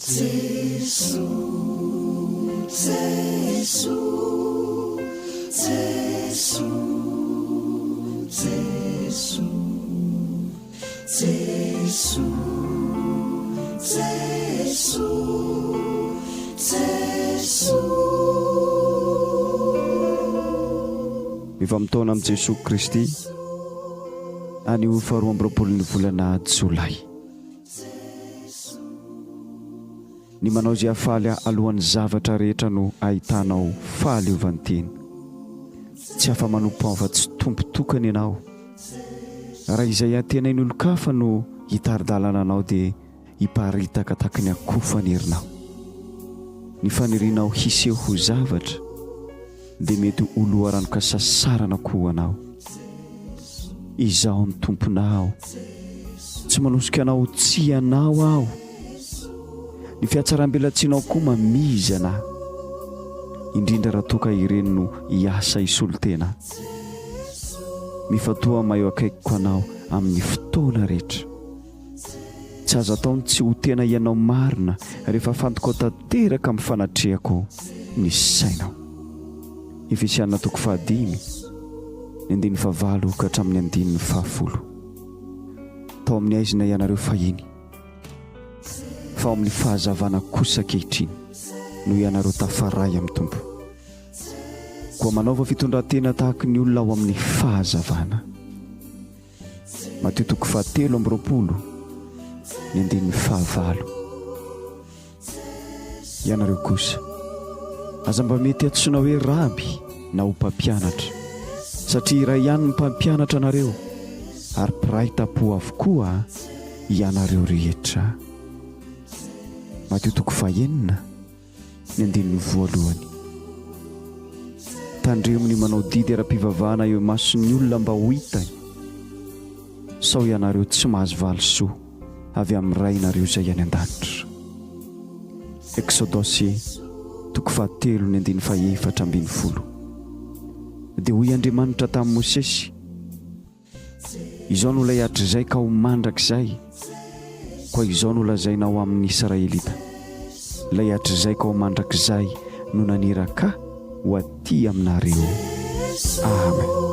Jesoa, Jesoa, Jesoa, Jesoa, Jesoa, Jesoa, Jesoa. Mifamotoana amin'i Jesoa Kristy anio faharoa amby roapolon'ny volana Jolay. Ny manao izay hahafaly ahy alohan'ny zavatra rehetra no ahitanao fahaleovantena. Tsy afa-manompo afa-tsy Tompo tokana ianao. Raha izay antenain'ny olon-kafa no hitari-dalana anao dia hiparitaka tahaky ny akofa ny herinao. Ny fanirianao hiseho ho zavatra dia mety ho loharanon-kasasarana koa ho anao. Izaho no Tomponao. Tsy manosika anao ho tsy anao aho. Ny fihatsaram-belatsianao koa mamizana ahy, indrindra raha toa ka ireny no hiasa hisolo tena. Mifantoha maha eo akaikiko anao amin'ny fotoana rehetra. Tsy azo atao ny tsy ho tena ianao marina rehefa afantokao tanteraka amin'ny fanatrehako ny sainao. Efesiana toko fahadimy, ny andininy fahavalo ka hatramin'ny andininy fahafolo. Tao amin'ny haizina ianareo fahiny, fa ao amin'ny fahazavana kosa ankehitriny noho ianareo tafaray amin'ny Tompo. Koa manaova fitondran-tena tahaky ny olona ao amin'ny fahazavana. Matio toko fahatelo amby roapolo, ny andininy fahavalo. Ianareo kosa, aza mba mety antsoina hoe raby na ho mpampianatra, satria iray ihany ny mpampianatra anareo, ary mpiray tampo avokoa ianareo rehetra. Matio toko fahenina. ny andininy voalohany. Tandremo ny manao didy ara-pivavahana eo imason'ny olona mba ho hitany, sao ianareo tsy mahazo valisoa avy amin'ny Rainareo izay any an-danitra. Eksodosy toko fahatelo ny andininy fahefatra ambin'ny folo. Dia hoy Andriamanitra tamin'i Mosesy, Izao no ilay hatrizay ka ho mandrakizay, koa izao no lazainao amin'ny Israelita, Ilay hatrizay ka ho mandrakizay no naniraka ahy ho aty aminareo. Amen.